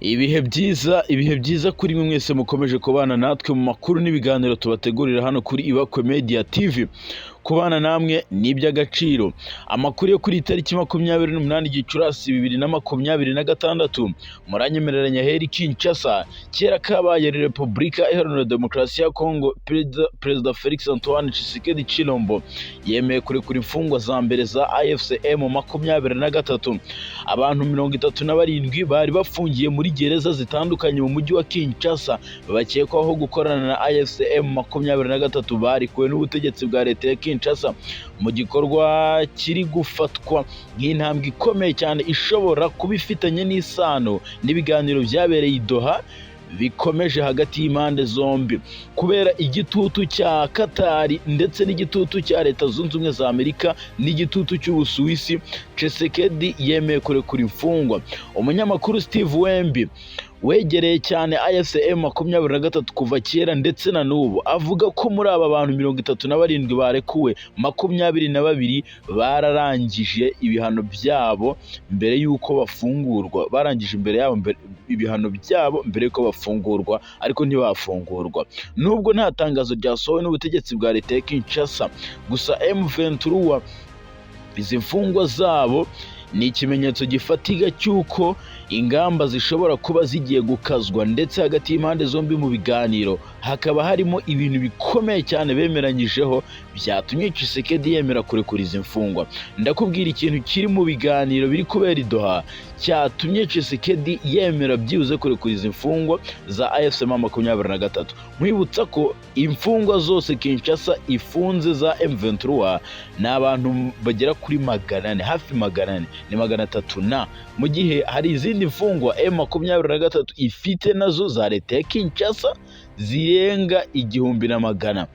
Ibihe byiza, ibihe byiza kuri mwe mwese mukomeje kubana natwe mu makuru n'ibiganiro tubategurira hano kuri Ibakwe Media TV. Kubana namwe ni iby'agaciro. Amakuru yo kuri iyi tariki 28 Gicurasi 2026, muranyemerera Nyaheri Kinshasa, kera kabaye Repubulika Iharanira Demokarasi ya Kongo, Perezida Felix Antoine Tshisekedi Tshilombo yemeye kurekura imfungwa za mbere za AFCM 23. Abantu 37 bari bafungiye muri gereza zitandukanye mu mujyi wa Kinshasa bakekwaho gukorana na AFCM 23 barekuwe n'ubutegetsi bwa leta ya Kinshasa mu gikorwa kiri gufatwa nk'intambwe ikomeye cyane ishobora kuba ifitanye n'isano n'ibiganiro byabereye i Doha bikomeje hagati y'impande zombi kubera igitutu cya Katari ndetse n'igitutu cya Leta Zunze Ubumwe za Amerika n'igitutu cy'Ubusuwisi. Tshisekedi yemeye kurekura imfungwa. Umunyamakuru Steve Wembi wegereye cyane AFCM 23 kuva kera ndetse na n'ubu avuga ko muri aba bantu 37 barekuwe, 22 bararangije ibihano byabo mbere y'uko bafungurwa, barangije imbere yabo ibihano byabo mbere y'uko bafungurwa, ariko ntibafungurwa nubwo nta tangazo ryasohowe n'ubutegetsi bwa leta ya Kinshasa. Gusa M23 izi mfungwa zabo ni ikimenyetso gifatika cy'uko ingamba zishobora kuba zigiye gukazwa, ndetse hagati y'impande zombi mu biganiro hakaba harimo ibintu bikomeye cyane bemeranyijeho byatumye Tshisekedi yemera kurekura izi mfungwa. Ndakubwira ikintu kiri mu biganiro biri kubera i Doha cyatumye Tshisekedi yemera byibuze kurekura izi mfungwa za AFC 23. Nkwibutsa ko imfungwa zose Kinshasa ifunze za M23 ni abantu bagera kuri 400, hafi 400, ni 300 na mu gihe hari izindi mfungwa M23 ifite nazo za leta ya Kinshasa zirenga 1100.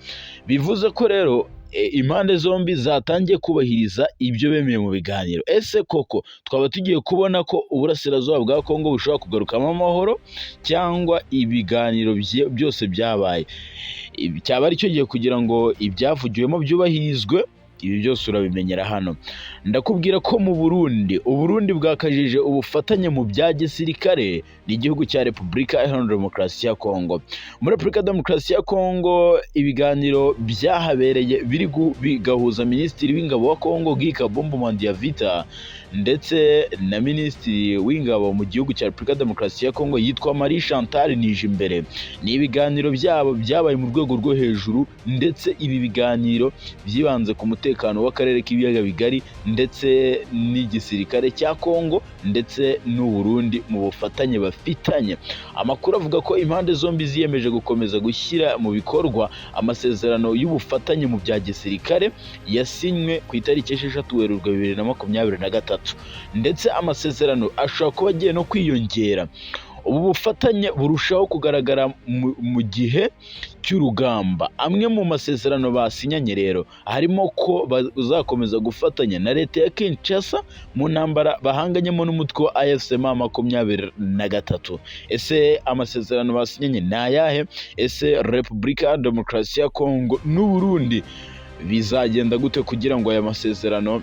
Bivuze ko rero impande zombi zatangiye kubahiriza ibyo bemeye mu biganiro. Ese koko twaba tugiye kubona ko uburasirazuba bwa Kongo bushobora kugarukamo amahoro, cyangwa ibiganiro byose byabaye cyaba ari cyo gihe kugira ngo ibyavugiwemo byubahirizwe? Ibi byose urabimenyera hano. Ndakubwira ko mu Burundi, Uburundi bwakajije ubufatanye mu bya gisirikare n'igihugu cya Repubulika Iharanira Demokarasi ya Kongo. Muri Repubulika Demokarasi ya Kongo ibiganiro byahabereye biri bigahuza Minisitiri w'Ingabo wa Kongo Guy Kabombo Muadiamvita ndetse na Minisitiri w'Ingabo mu gihugu cya Repubulika Demokarasi ya Kongo yitwa Marie Chantal Nijimbere. Ni ibiganiro byabo byabaye mu rwego rwo hejuru, ndetse ibi biganiro byibanze ku mutekano w'akarere k'ibiyaga bigari ndetse n'igisirikare cya Kongo ndetse n'u Burundi mu bufatanye bafitanye. Amakuru avuga ko impande zombi ziyemeje gukomeza gushyira mu bikorwa amasezerano y'ubufatanye mu bya gisirikare yasinywe ku itariki 6 Werurwe 2023, ndetse amasezerano ashobora kuba agiye no kwiyongera. Ubu bufatanye burushaho kugaragara mu gihe cy'urugamba. Amwe mu masezerano basinyanye rero harimo ko bazakomeza gufatanya na leta ya Kinshasa mu ntambara bahanganyemo n'umutwe wa AFC 23. Ese amasezerano basinyanye ni ayahe? Ese Repubulika ya Demokarasi ya Kongo n'u Burundi bizagenda gute kugira ngo aya masezerano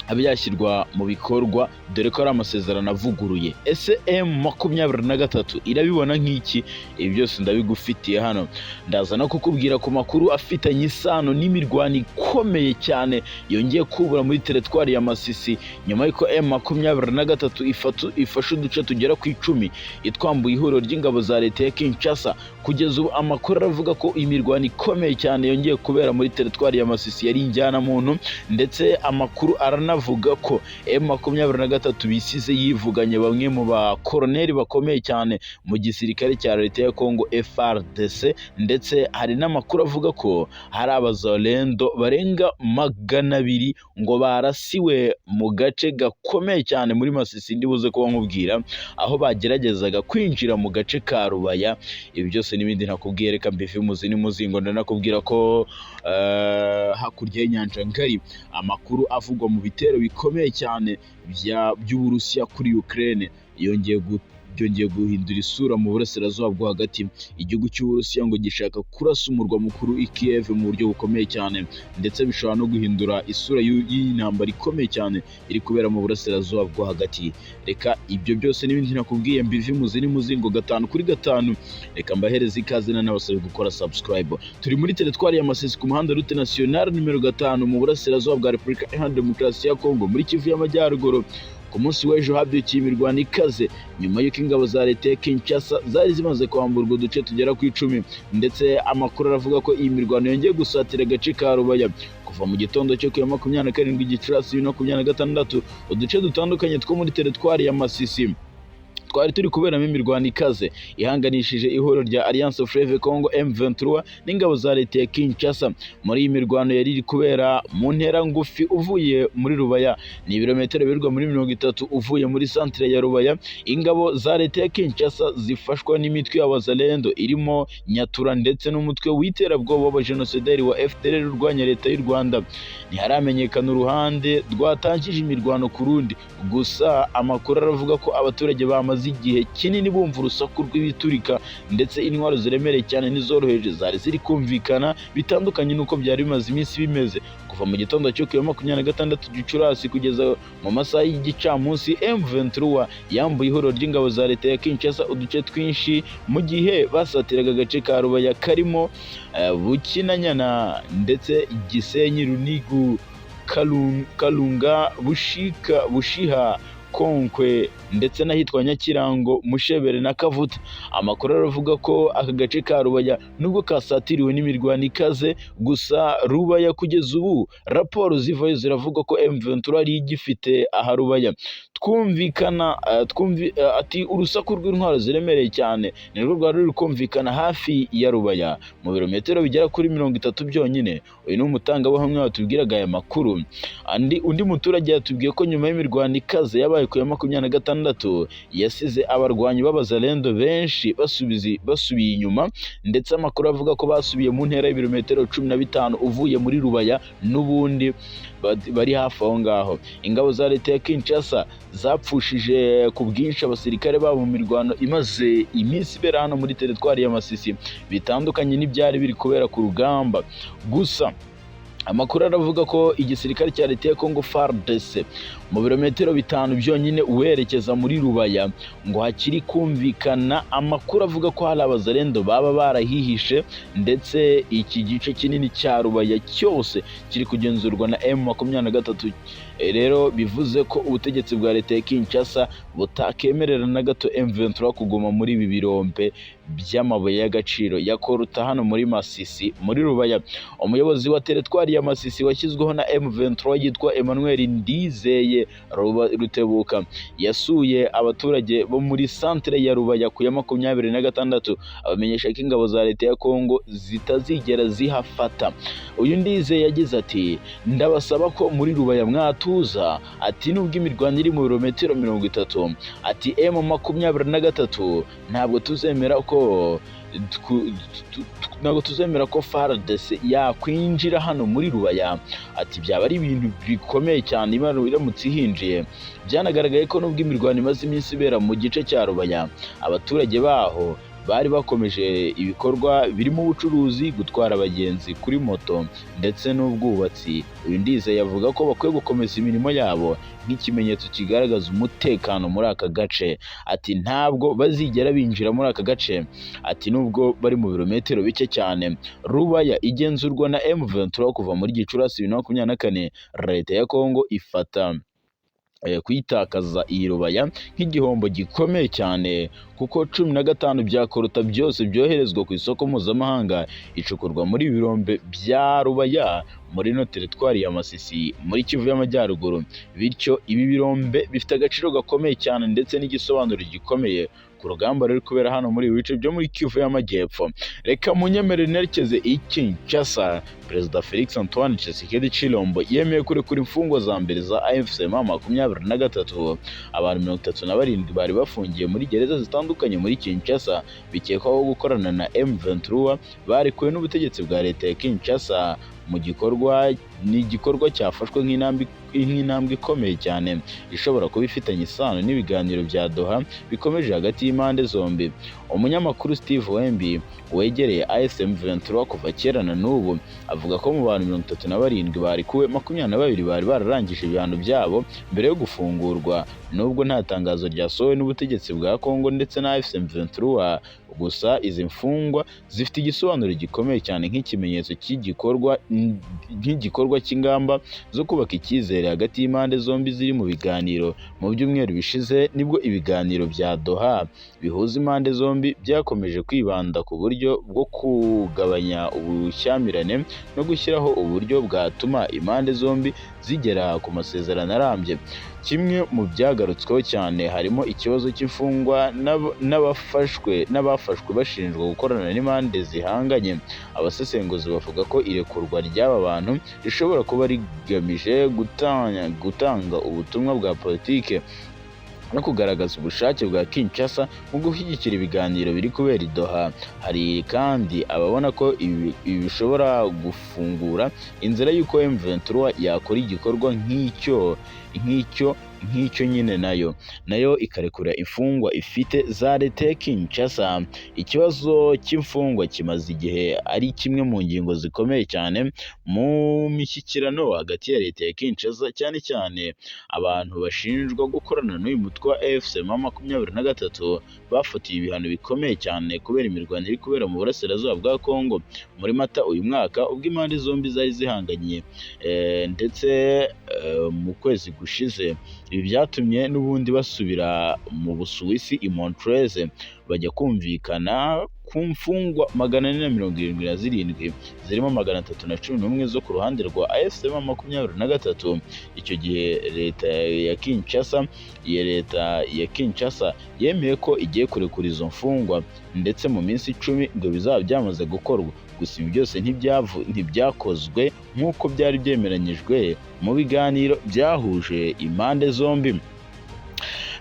abe yashyirwa mu bikorwa, dore ko ari amasezerano avuguruye? Ese M23 irabibona nk'iki? Ibi byose ndabigufitiye hano. Ndaza no kukubwira ku makuru afitanye isano n'imirwano ikomeye cyane yongeye kubura muri teritwari ya Masisi nyuma y'uko M23 ifashe uduce tugera ku 10 itwambuye ihuriro ry'ingabo za leta ya Kinshasa. Kugeza ubu amakuru aravuga ko imirwano ikomeye cyane yongeye kubera muri teritwari ya Masisi yari injyanamuntu, ndetse amakuru aranavuga ko M23 bisize yivuganye bamwe mu bakoroneri bakomeye cyane mu gisirikare cya leta ya Kongo FARDC, ndetse hari n'amakuru avuga ko hari abazalendo barenga 200 ngo barasiwe mu gace gakomeye cyane muri Masisi, ndibuze kuba nkubwira aho bageragezaga kwinjira mu gace ka Rubaya. Ibi byose n'ibindi nakubwiye, reka mbive muzi n'umuzingo. Ndanakubwira ko hakurya y'inyanja ngari amakuru avugwa mu bitero bikomeye cyane by'Uburusiya kuri Ukraine yongeye Byongeye guhindura isura mu burasirazuba bwo hagati. Igihugu cy'Uburusiya ngo gishaka kurasa umurwa mukuru i Kiev mu buryo bukomeye cyane, ndetse bishobora no guhindura isura y'iyi ntambara ikomeye cyane iri kubera mu burasirazuba bwo hagati. Reka ibyo byose n'ibindi nakubwiye mbivi muzi n'umuzingo gatanu kuri gatanu. Reka mbahereze ikaze, n'abasabe gukora subscribe. Turi muri teritwari ya Masisi, ku muhanda Route Nationale nimero 5, mu burasirazuba bwa Repubulika Iharanira Demokarasi ya Kongo, muri Kivu y'Amajyaruguru. Ku munsi w'ejo habyukiye imirwano ikaze nyuma y'uko ingabo za leta ya Kinshasa zari zimaze kwamburwa uduce tugera ku 10, ndetse amakuru aravuga ko iyi mirwano yongeye gusatira agace ka Rubaya kuva mu gitondo cyo ku ya 27 Gicurasi 2026. Uduce dutandukanye two muri teritwari ya Masisi twari turi kuberamo imirwano ikaze ihanganishije ihuriro rya Alliance Fleuve Congo M23 n'ingabo za leta ya Kinshasa. Muri iyi mirwano yari iri kubera mu ntera ngufi uvuye muri Rubaya, ni ibirometero birirwa muri 30 uvuye muri centre ya Rubaya, ingabo za leta ya Kinshasa zifashwa n'imitwe y'Abazalendo irimo Nyatura ndetse n'umutwe w'iterabwoba w'abajenosideri wa FDLR urwanya leta y'u Rwanda. Ntiharamenyekana uruhande rwatangije imirwano ku rundi, gusa amakuru aravuga ko abaturage bamaze igihe kinini bumva urusaku rw'ibiturika, ndetse intwaro ziremereye cyane n'izoroheje zari ziri kumvikana, bitandukanye n'uko byari bimaze iminsi bimeze. Kuva mu gitondo cyo ku ya 26 Gicurasi kugeza mu masaha y'igicamunsi, M23 yambuye ihuriro ry'ingabo za leta ya Kinshasa uduce twinshi mu gihe basatiraga agace ka Rubaya karimo Bukinanyana ndetse Gisenyi, Runigu, Kalunga, Bushika, Bushiha, Konkwe ndetse n'ahitwa Nyakirango, Mushebere na Kavuta. Amakuru aravuga ko aka gace ka Rubaya nubwo kasatiriwe n'imirwano ikaze, gusa Rubaya kugeza ubu raporo zivayo ziravuga ko M23 ari igifite aha Rubaya. Twumvikana ati urusaku rw'intwaro ziremereye cyane nirwo rwari ruri kumvikana hafi ya Rubaya mu birometero bigera kuri 30 byonyine. Uyu ni umutangabuhamya watubwiraga aya makuru. Undi muturage yatubwiye ko nyuma y'imirwano ikaze yabaye ku ya 26 yasize abarwanyi b'Abazalendo benshi basubiye inyuma, ndetse amakuru avuga ko basubiye mu ntera y'ibirometero 15 uvuye muri Rubaya, n'ubundi bari hafi aho ngaho. Ingabo za leta ya Kinshasa zapfushije ku bwinshi abasirikare babo mu mirwano imaze iminsi ibera hano muri teritwari ya Masisi, bitandukanye n'ibyari biri kubera ku rugamba. Gusa amakuru aravuga ko igisirikare cya leta ya Congo FARDC mu birometero 5 byonyine uwerekeza muri Rubaya ngo hakiri kumvikana amakuru avuga ko hari Abazalendo baba barahihishe, ndetse iki gice kinini cya Rubaya cyose kiri kugenzurwa na M23. Rero bivuze ko ubutegetsi bwa leta ya Kinshasa butakemerera na gato M23 kuguma muri ibi birombe by'amabuye y'agaciro ya Koruta hano muri Masisi, muri Rubaya. Umuyobozi wa teritwari ya Masisi washyizweho na M23 yitwa Emmanuel Ndizeye Rutebuka yasuye abaturage bo muri centre ya Rubaya ku ya 26, abamenyesha ko ingabo za leta ya Kongo zitazigera zihafata. Uyu Ndizeye yagize ati ndabasaba ko muri Rubaya mwatuza, ati nubwo imirwano iri mu birometero 30, ati M23 ntabwo tuzemera ko ntabwo tuzemera ko FARDC yakwinjira hano muri Rubaya, ati byaba ari ibintu bikomeye cyane iramutse ihinjiye. Byanagaragaye ko nubwo imirwano imaze iminsi ibera mu gice cya Rubaya, abaturage baho bari bakomeje ibikorwa birimo ubucuruzi, gutwara abagenzi kuri moto ndetse n'ubwubatsi. Uyu Ndizeye avuga ko bakwiye gukomeza imirimo yabo nk'ikimenyetso kigaragaza umutekano muri aka gace. Ati ntabwo bazigera binjira muri aka gace, ati nubwo bari mu birometero bike cyane. Rubaya igenzurwa na M23 kuva muri Gicurasi 2024, leta ya Kongo ifata kuyitakaza iyi Rubaya nk'igihombo gikomeye cyane, kuko 15 bya Koruta byose byoherezwa ku isoko mpuzamahanga icukurwa muri birombe bya Rubaya muri no teritwari ya Masisi muri Kivu y'Amajyaruguru. Bityo ibi birombe bifite agaciro gakomeye cyane ndetse n'igisobanuro gikomeye ku rugamba ruri kubera hano muri ibi bice byo muri Kivu y'Amajyepfo. Reka munyemerere nerekeze i Kinshasa. Perezida Felix Antoine Tshisekedi Tshilombo yemeye kurekura imfungwa za mbere za AFC M23. Abantu 37 bari bafungiye muri gereza zitandukanye muri Kinshasa bikekwaho gukorana na M23 barekuwe n'ubutegetsi bwa leta ya Kinshasa Mu gikorwa ni igikorwa cyafashwe nk'intambwe ikomeye cyane ishobora kuba ifitanye isano n'ibiganiro bya Doha bikomeje hagati y'impande zombi. Umunyamakuru Steve Wembi wegereye AFC M23 kuva kera na n'ubu avuga ko mu bantu 37 barekuwe, 22 bari bararangije ibihano byabo mbere yo gufungurwa, nubwo nta tangazo ryasohowe n'ubutegetsi bwa Congo ndetse na AFC M23. Gusa izi mfungwa zifite igisobanuro gikomeye cyane nk'ikimenyetso cy'igikorwa cy'ingamba zo kubaka icyizere hagati y'impande zombi ziri mu biganiro. Mu byumweru bishize nibwo ibiganiro bya Doha bihuza impande zombi byakomeje kwibanda ku buryo bwo kugabanya ubushyamirane no gushyiraho uburyo bwatuma impande zombi zigera ku masezerano arambye. Kimwe mu byagarutsweho cyane harimo ikibazo cy'imfungwa n'abafashwe bashinjwa gukorana n'impande zihanganye. Abasesenguzi bavuga ko irekurwa ry'aba bantu rishobora kuba rigamije gutanga ubutumwa bwa politike no kugaragaza ubushake bwa Kinshasa mu gushyigikira ibiganiro biri kubera i Doha. Hari kandi ababona ko ibi bishobora gufungura inzira y'uko M23 yakora igikorwa nk'icyo nyine nayo ikarekura imfungwa ifite za leta ya Kinshasa. Ikibazo cy'imfungwa kimaze igihe ari kimwe mu ngingo zikomeye cyane mu mishyikirano hagati ya leta ya Kinshasa, cyane cyane abantu bashinjwa gukorana n'uyu mutwe wa AFC M23 bafatiwe ibihano bikomeye cyane kubera imirwano iri kubera mu burasirazuba bwa Congo. Muri Mata uyu mwaka ubwo impande zombi zari zihanganye ndetse mu kwezi gushize, ibi byatumye n'ubundi basubira mu Busuwisi i Montreux bajya kumvikana ku mfungwa 477 zirimo 311 zo ku ruhande rwa AFC M23. Icyo gihe leta ya Kinshasa yemeye ko igiye kurekura izo mfungwa, ndetse mu minsi 10 ngo bizaba byamaze gukorwa. Gusa ibi byose ntibyakozwe nk'uko byari byemeranyijwe mu biganiro byahuje impande zombi.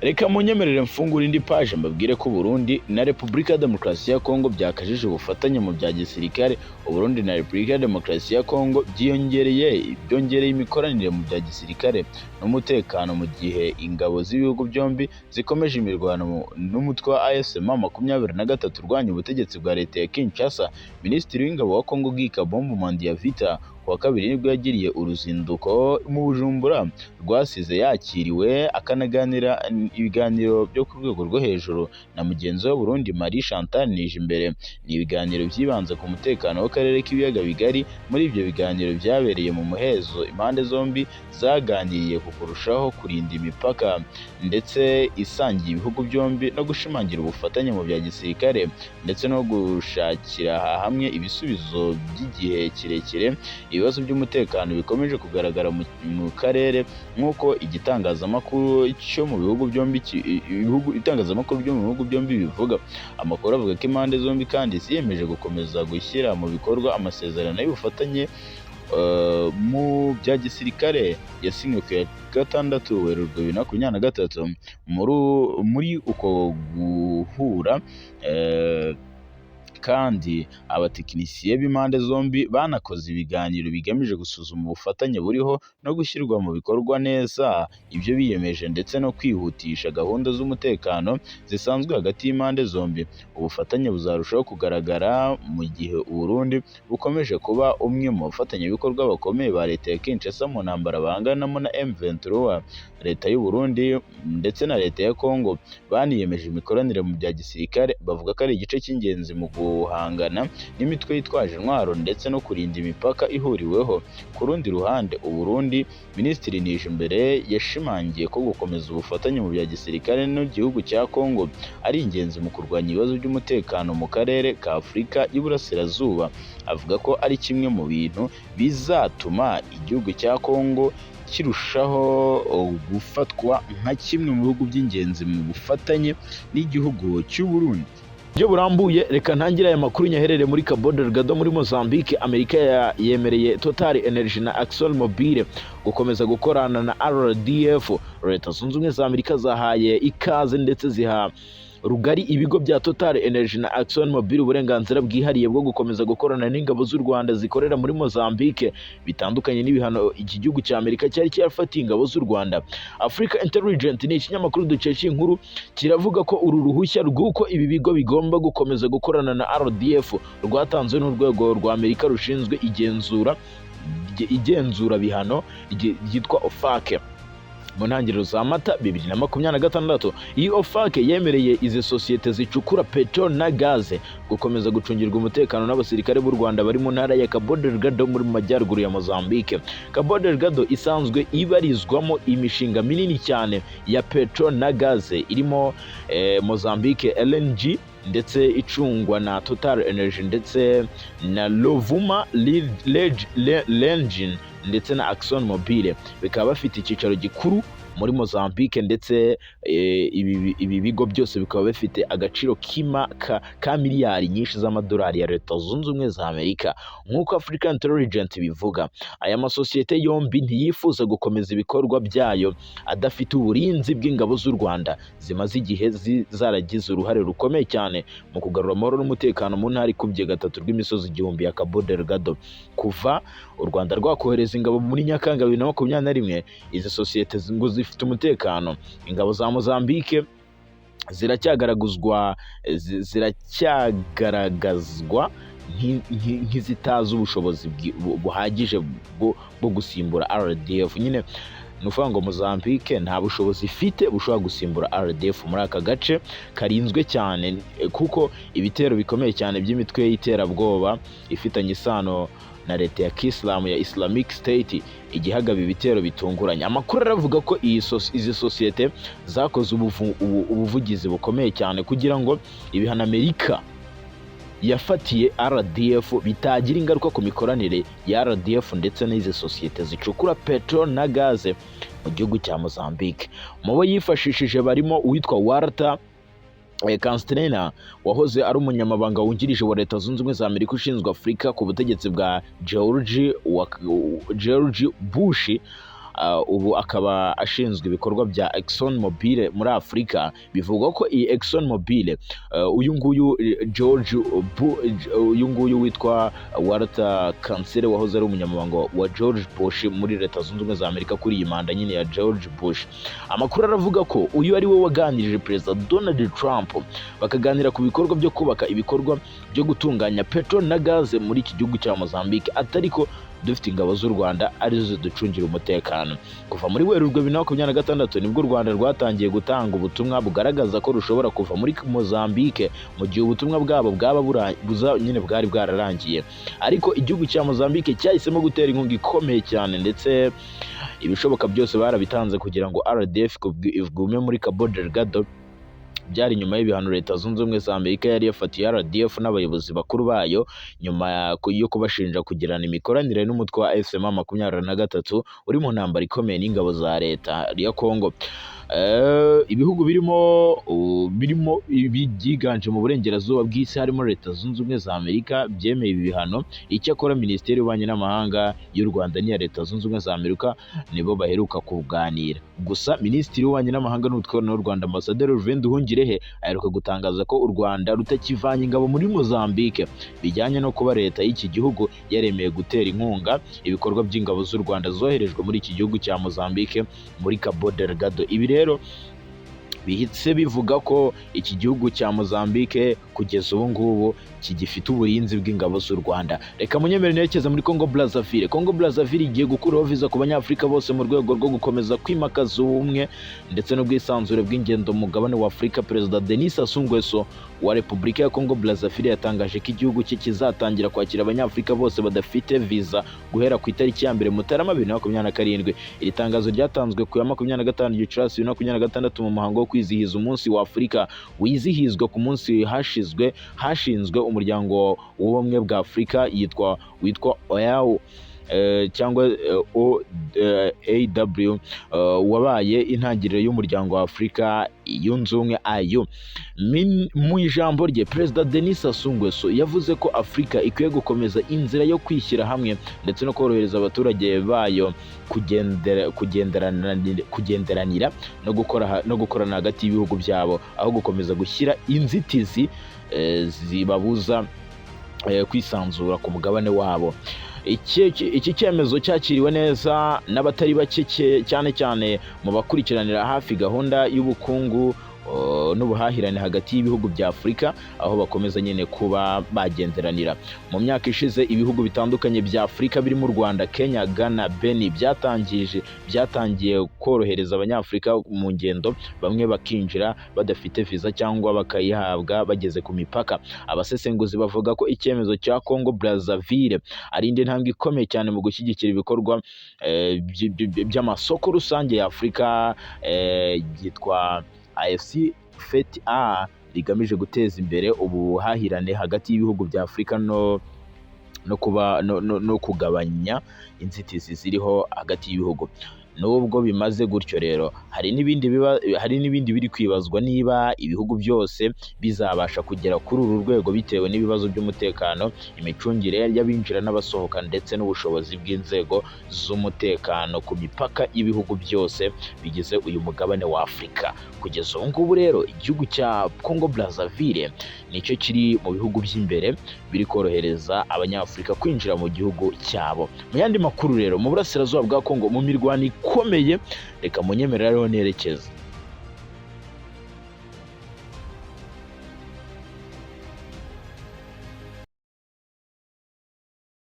Reka munyemerere mfungure indi paje, mbabwire ko Burundi na Repubulika ya Demokarasi ya Kongo byakajije ubufatanye mu bya gisirikare. Uburundi na Repubulika ya Demokarasi ya Kongo byongereye imikoranire mu bya gisirikare n'umutekano mu gihe ingabo z'ibihugu byombi zikomeje imirwano n'umutwe wa AFC M23 urwanya ubutegetsi bwa leta ya Kinshasa. Minisitiri w'ingabo wa Kongo Guy Kabombo Muadiamvita kuwa kabiri nibwo yagiriye uruzinduko mu Bujumbura rwasize yakiriwe akanaganira ibiganiro byo ku rwego rwo hejuru na mugenzi we Burundi Marie Chantal Nijimbere. Ni ibiganiro byibanze ku mutekano w'akarere k'ibiyaga bigari. Muri ibyo biganiro byabereye mu muhezo, impande zombi zaganiriye ku kurushaho kurinda imipaka ndetse isangiye ibihugu byombi no gushimangira ubufatanye mu bya gisirikare ndetse no gushakira hamwe ibisubizo by'igihe kirekire ibibazo by'umutekano bikomeje kugaragara mu karere, nk'uko igitangazamakuru cyo mu bihugu byombi itangazamakuru byo mu bihugu byombi bivuga. Amakuru avuga ko impande zombi kandi ziyemeje gukomeza gushyira mu bikorwa amasezerano y'ubufatanye mu bya gisirikare yasinywe ku ya 6 Werurwe 2023. Muri uko guhura kandi abatekinisiye b'impande zombi banakoze ibiganiro bigamije gusuzuma ubufatanye buriho no gushyirwa mu bikorwa neza ibyo biyemeje ndetse no kwihutisha gahunda z'umutekano zisanzwe hagati y'impande zombi. Ubufatanye buzarushaho kugaragara mu gihe u Burundi bukomeje kuba umwe mu bafatanyabikorwa bakomeye ba leta ya Kinshasa mu ntambara bahanganamo na M23. Leta y'u Burundi ndetse na leta ya Congo baniyemeje imikoranire mu bya gisirikare, bavuga ko ari igice cy'ingenzi mu guhangana n'imitwe yitwaje intwaro ndetse no kurinda imipaka ihuriweho. Ku rundi ruhande, u Burundi, Minisitiri Nijimbere yashimangiye ko gukomeza ubufatanye mu bya gisirikare n'igihugu cya Congo ari ingenzi mu kurwanya ibibazo by'umutekano mu karere ka Afurika y'Iburasirazuba. Avuga ko ari kimwe mu bintu bizatuma igihugu cya Congo kirushaho gufatwa nka kimwe mu bihugu by'ingenzi mu bufatanye n'igihugu cy'u Burundi. Byo burambuye, reka ntangire aya makuru nyaherere muri Cabo Delgado muri Mozambique. Amerika yemereye Total Energy na Exxon Mobil gukomeza gukorana na RDF Leta Zunze Ubumwe za Amerika zahaye ikaze ndetse ziha rugari ibigo bya Total Energy na Exxon Mobil uburenganzira bwihariye bwo gukomeza gukorana n'ingabo z'u Rwanda zikorera muri Mozambique, bitandukanye n'ibihano iki gihugu cya Amerika cyari cyarafatiye ingabo z'u Rwanda. Africa Intelligence ni ikinyamakuru dukesha inkuru, kiravuga ko uru ruhushya rw'uko ibi bigo bigomba gukomeza gukorana na RDF rwatanzwe n'urwego rwa Amerika rushinzwe igenzura bihano ryitwa OFAC mu ntangiriro za Mata 2026. Iyi OFAC yemereye izi sosiyete zicukura peteroli na gaze gukomeza gucungirwa umutekano n'abasirikare b'u Rwanda bari mu ntara ya Cabo Delgado muri majyaruguru ya Mozambique. Cabo Delgado isanzwe ibarizwamo imishinga minini cyane ya peteroli na gaze irimo Mozambique LNG ndetse icungwa na Total Energy ndetse na Rovuma Lengine ndetse na Exxon Mobil, bikaba bafite icyicaro gikuru muri Mozambique. Ndetse ibi bigo byose bikaba bifite agaciro ka miliyari nyinshi z'amadolari ya Leta Zunze Ubumwe za Amerika, nk'uko African Intelligence bivuga. Aya masosiyete yombi ntiyifuza gukomeza ibikorwa byayo adafite uburinzi bw'ingabo z'u Rwanda zimaze igihe zaragize uruhare rukomeye cyane mu kugarura amahoro n'umutekano mu ntara ikubye gatatu rw'imisozi igihumbi ya Cabo Delgado. Kuva u Rwanda rwakohereza ingabo muri Nyakanga 2021, izi sosiyete ngo zifite umutekano. Ingabo za Mozambique ziracyagaragazwa nk'izitazi ubushobozi buhagije bwo gusimbura RDF. Nyine ni ukuvuga ngo Mozambique nta bushobozi ifite bushobora gusimbura RDF muri aka gace karinzwe cyane, kuko ibitero bikomeye cyane by'imitwe y'iterabwoba ifitanye isano na leta ya Kisilamu ya Islamic State igihagaba ibitero bitunguranye. Amakuru aravuga ko izi sosiyete zakoze ubuvugizi bukomeye cyane kugira ngo ibihano Amerika yafatiye RDF bitagira ingaruka ku mikoranire ya RDF ndetse n'izi sosiyete zicukura peteroli na gaze mu gihugu cya Mozambique. Mu bo yifashishije barimo uwitwa Walter Constantin, wahoze ari umunyamabanga wungirije wa Leta Zunze Ubumwe za Amerika ushinzwe Afurika ku butegetsi bwa George Bush, ubu akaba ashinzwe ibikorwa bya Exxon Mobil muri Afurika. Bivugwa ko iyi Exxon Mobil, uyu nguyu uyu nguyu witwa Walter Constantin wahoze ari umunyamabanga wa George Bush muri Leta Zunze Ubumwe za Amerika kuri iyi manda nyine ya George Bush, amakuru aravuga ko uyu ari we waganirije Perezida Donald Trump, bakaganira ku bikorwa byo kubaka ibikorwa byo gutunganya peteroli na gaze muri iki gihugu cya Mozambique, atari ko dufite ingabo z'u Rwanda arizo ziducungira umutekano. Kuva muri Werurwe 2026 nibwo u Rwanda rwatangiye gutanga ubutumwa bugaragaza ko rushobora kuva muri Mozambique mu gihe ubutumwa bwabo bwaba nyine bwari bwararangiye, ariko igihugu cya Mozambique cyahisemo gutera inkunga ikomeye cyane, ndetse ibishoboka byose barabitanze kugira ngo RDF igume muri Cabo Delgado. Byari nyuma y'ibihano Leta Zunze Ubumwe za Amerika yari yafatiye RDF n'abayobozi bakuru bayo nyuma yo kubashinja kugirana imikoranire n'umutwe wa AFC M 23 uri mu ntambara ikomeye n'ingabo za leta ya Congo. Ibihugu birimo ibyiganje mu burengerazuba bw'isi harimo Leta Zunze Ubumwe za Amerika byemeye ibi bihano. Icyakora Minisiteri y'Ububanyi n'Amahanga y'u Rwanda n'iya Leta Zunze Ubumwe za Amerika nibo baheruka kuganira. Gusa Minisitiri w'Ububanyi n'Amahanga n'Ubutwererane w'u Rwanda, Ambasaderi Olivier Nduhungirehe, aheruka gutangaza ko u Rwanda rutakivanye ingabo muri Mozambique, bijyanye no kuba leta y'iki gihugu yaremeye gutera inkunga ibikorwa by'ingabo z'u Rwanda zoherejwe muri iki gihugu cya Mozambique muri Cabo Delgado. Ibi rero bihitse bivuga ko iki gihugu cya Mozambique kugeza ubu ngubu kigifite uburinzi bw'ingabo z'u Rwanda. Reka munyemere nerekeze muri Congo Brazzaville. Congo Brazzaville igiye gukuraho viza ku Banyafurika bose mu rwego rwo gukomeza kwimakaza ubumwe ndetse n'ubwisanzure bw'ingendo mu mugabane wa Afurika. Perezida Denis Sassou Nguesso wa Repubulika ya Congo Brazzaville yatangaje ko igihugu cye kizatangira kwakira Abanyafurika bose badafite viza guhera ku itariki ya 1 Mutarama 2027. Iri tangazo ryatanzwe ku ya 25 Gicurasi 2026 mu muhango wo kwizihiza umunsi wa Afurika wizihizwa ku munsi hashinzwe umuryango w'ubumwe bwa Afurika witwa OAU. cyangwa OAW, wabaye intangiriro y'Umuryango wa Afurika Yunze Ubumwe, AU. Mu ijambo rye, Perezida Denis Sassou Nguesso yavuze ko Afurika ikwiye gukomeza inzira yo kwishyira hamwe ndetse no korohereza abaturage bayo kugenderanira no gukorana hagati y'ibihugu byabo, aho gukomeza gushyira inzitizi zibabuza kwisanzura ku mugabane wabo. Iki cyemezo cyakiriwe neza n'abatari bake, cyane cyane mu bakurikiranira hafi gahunda y'ubukungu n'ubuhahirane hagati y'ibihugu bya Afurika, aho bakomeza nyine kuba bagenderanira. Mu myaka ishize, ibihugu bitandukanye bya Afurika birimo u Rwanda, Kenya, Ghana, Benin byatangiye korohereza Abanyafurika mu ngendo, bamwe bakinjira badafite viza cyangwa bakayihabwa bageze ku mipaka. Abasesenguzi bavuga ko icyemezo cya Congo Brazzaville ari indi ntambwe ikomeye cyane mu gushyigikira ibikorwa by'amasoko rusange ya Afurika byitwa AfCFTA, rigamije guteza imbere ubuhahirane hagati y'ibihugu bya Afurika no kuba no kugabanya inzitizi ziriho hagati y'ibihugu. Nubwo bimaze gutyo rero, hari n'ibindi biri kwibazwa niba ibihugu byose bizabasha kugera kuri uru rwego, bitewe n'ibibazo by'umutekano, imicungire y'abinjira n'abasohoka ndetse n'ubushobozi bw'inzego z'umutekano ku mipaka y'ibihugu byose bigize uyu mugabane wa Afurika. Kugeza ubu ngubu rero, igihugu cya Congo Brazzaville nicyo kiri mu bihugu by'imbere biri korohereza Abanyafurika kwinjira mu gihugu cyabo. Mu yandi makuru rero, mu burasirazuba bwa Congo, mu mirwano ikomeye, reka munyemerere ariho nerekeza.